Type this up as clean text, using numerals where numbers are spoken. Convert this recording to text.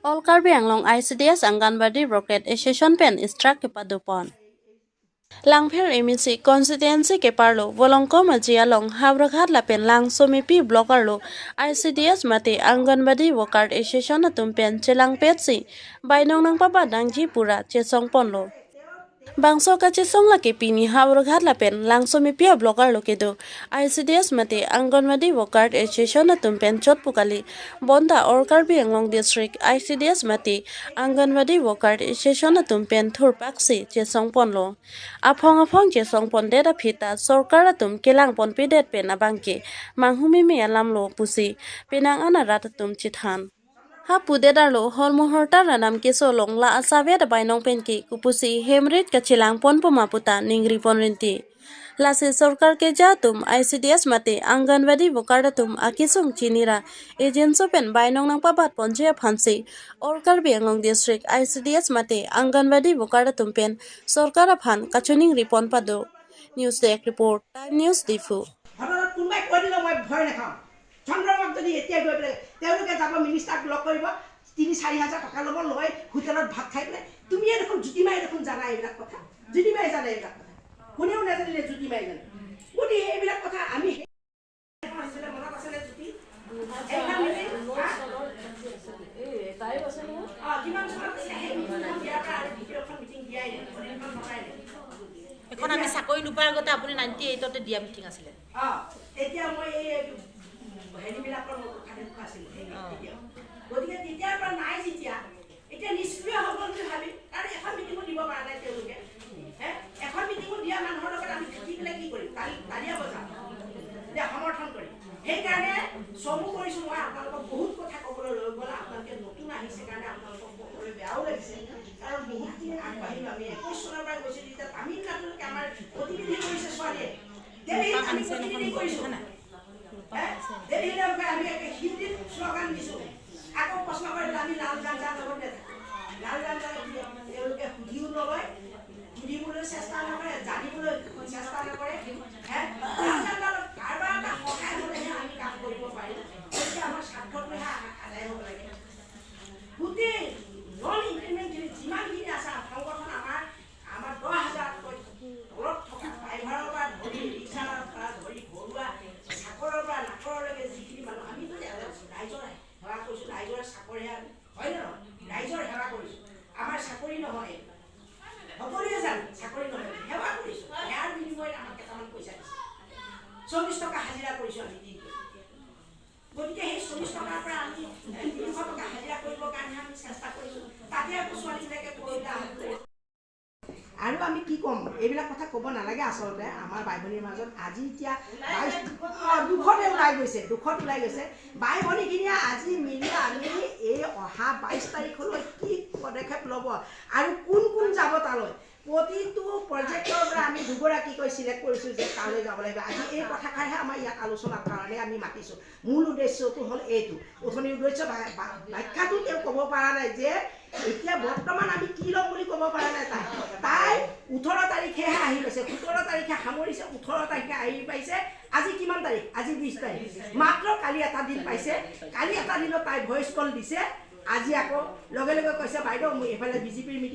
All Karbi Anglong ICDS Anganwadi Worker Association pen struck ke padupon. Langpher MEC constituency ke parlo Volongko majia long Habraghat lapen Lang Somipi blocker lo ICDS mate Anganwadi Worker Association atum pen chelang petsi bainong nang paba dangji pura chesong ponlo. Bangso ka chesong la ke pini Habraghat lapen Lang Somipia blocker lo kedo ICDS mate Anganwadi Worker Association atum pen chot pukali bonda All Karbi Anglong District ICDS mate Anganwadi Worker Association atum pen thur paksi chesong ponlo. Aphong aphong chesong pon deda phita sarkar atum kelang pon pidet pen abangke manghumi me alam lo pusi penang ana rat atum chithan. Ha pudedar lo holmohorta ranam keso long la asavet bainong penki kupusi hemrit kachilang pon pumaputa ningri ponrinti. Lase sarkar ke jatum ICDS mate Anganwadi worker tum akisung chinira agency pen bainong nang pabat ponje phansi All Karbi Anglong District ICDS mate Anganwadi worker tum pen sarkar phan kachuning ripon pado. News desk report, Time News, Diphu. ঘটনাত কোনোবাই কৈ দিলেও মই ভয় নাখাওঁ। চন্দ্ৰমাক যদি এতিয়া গৈ পেলাই তেওঁলোকে যাব, মিনিষ্টাৰক লগ কৰিব, 3-4 হাজাৰ টকা ল'ব, লৈ হোটেলত ভাত খাই পেলাই। তুমিয়ে দেখোন, জ্যোতিমাই দেখোন জানা এইবিলাক কথা। জ্যোতিমাই জানে এইবিলাক কথা, কোনেও নাজানিলে জ্যোতিমাই জানে। গতিকে এইবিলাক কথা আমি আছিলে, মনত আছেনে জ্যোতি এইখন মিটিং? হা? কিমান চনত আছিলে সেই মিটিংখন দিয়াৰ পৰা আৰু দ্বিতীয়খন মিটিং দিয়াই নাই, এখন মতাই নাই। এখন আমি চাকৰি নোপোৱাৰ আগতে আপুনি 98তে দিয়া মিটিং আছিলে। এতিয়া মই এই হেৰিবিলাকৰ উৎসাহ আছিলোঁ সেই তেতিয়া। গতিকে তেতিয়াৰ পৰা নাই যেতিয়া, এতিয়া নিষ্ক্ৰিয় হৈ গ'ল বুলি ভাবি, কাৰণ এখন মিটিঙো দিব পৰা নাই তেওঁলোকে। হে এখন মিটিঙো দিয়া মানুহৰ লগত আমি থাকি পেলাই কি কৰিম? তালিয়া বজাম যে সমৰ্থন কৰিম? সেইকাৰণে চমু কৰিছোঁ মই। আপোনালোকক বহুত কথা ক'বলৈ ৰৈ গ'ল। আপোনালোকে নতুন আহিছে কাৰণে আপোনালোকক ক'বলৈ বেয়াও লাগিছে, কাৰণ বহুতখিনি আগবাঢ়িলোঁ আমি। 21 চনৰ পৰা গৈছোঁ যেতিয়া তামিলনাডুলৈকে আমাৰ প্ৰতিনিধি কৰিছে ছোৱালীয়ে। দিল্লীত আমি প্ৰতিনিধি কৰিছোঁ। দিল্লীলৈ গৈ আমি একে হিন্দীত শ্লোগান দিছোঁ। আকৌ প্ৰশ্ন কৰিলে আমি লাল গাঞ্জাৰ লগত নাথাকোঁ। লাল গাঞ্জাৰ তেওঁলোকে সুধিও নলয়, সুধিবলৈ চেষ্টা নকৰে, জানিবলৈ চেষ্টা নকৰে। হে লাল গাঞ্জাৰ কাৰোবাৰ এটা সহায় হ'লেহে আমি কাম কৰিব পাৰিম। গতিকে আমাৰ স্বাৰ্থটোহে আদায় হ'ব লাগে। গোটেই নন ইনক্ৰিমেণ্টখিনি যিমানখিনি আছে, সংগঠন আমাৰ 10 হাজাৰতকৈ তলত থকা ড্ৰাইভাৰৰ পৰা ধৰি, ৰিক্সাৰ পৰা ধৰি, ঘৰুৱা চাকৰৰ পৰা নাকৰলৈকে যিখিনি মানুহ, আমিতো ৰাইজৰ সেৱা কৰিছোঁ, ৰাইজৰ চাকৰিহে আমি, হয় নে নহয়? ৰাইজৰ সেৱা কৰিছোঁ, আমাৰ চাকৰি নহয়। সকলোৱে জানে চাকৰি নহয়, সেৱা কৰিছোঁ। সেৱাৰ বিনিময়ত আমাক কেইটামান পইচা দিছে। 40 টকা হাজিৰা কৰিছোঁ আমি দিনটো। গতিকে সেই 40 টকাৰ পৰা আমি 300 টকা হাজিৰা কৰিবৰ কাৰণে আমি চেষ্টা কৰিছোঁ। তাতে আকৌ ছোৱালীবিলাকে কবিতা আৰু আমি কি ক'ম, এইবিলাক কথা ক'ব নালাগে আচলতে আমাৰ বাই ভনীৰ মাজত। আজি এতিয়া 22, দুখতে ওলাই গৈছে, দুখত ওলাই গৈছে। বাই ভনীখিনিয়ে আজি মিলি আমি এই অহা 22 তাৰিখলৈ কি পদক্ষেপ ল'ব আৰু কোন কোন যাব তালৈ, প্ৰতিটো প্ৰজেক্টৰ পৰা আমি দুগৰাকীকৈ চিলেক্ট কৰিছোঁ যে তালৈ যাব লাগিব। আজি এই কথাষাৰহে আমাৰ ইয়াত আলোচনাৰ কাৰণে আমি মাতিছোঁ। মূল উদ্দেশ্যটো হ'ল এইটো। উঠনিৰ উদ্দেশ্য ব্যাখ্যাটো তেওঁ ক'ব পৰা নাই যে এতিয়া বৰ্তমান আমি কি ল'ম বুলি ক'ব পৰা নাই। তাই 18 তাৰিখেহে আহি পাইছে, 17 তাৰিখে সামৰিছে, 18 তাৰিখে আহি পাইছে। আজি কিমান তাৰিখ? আজি 20 তাৰিখ। মাত্ৰ কালি এটা দিন পাইছে। কালি এটা দিনত তাই ভইচ কল দিছে। আজি আকৌ লগে লগে কৈছে, বাইদেউ, মোৰ এইফালে বিজেপিৰ মিটিং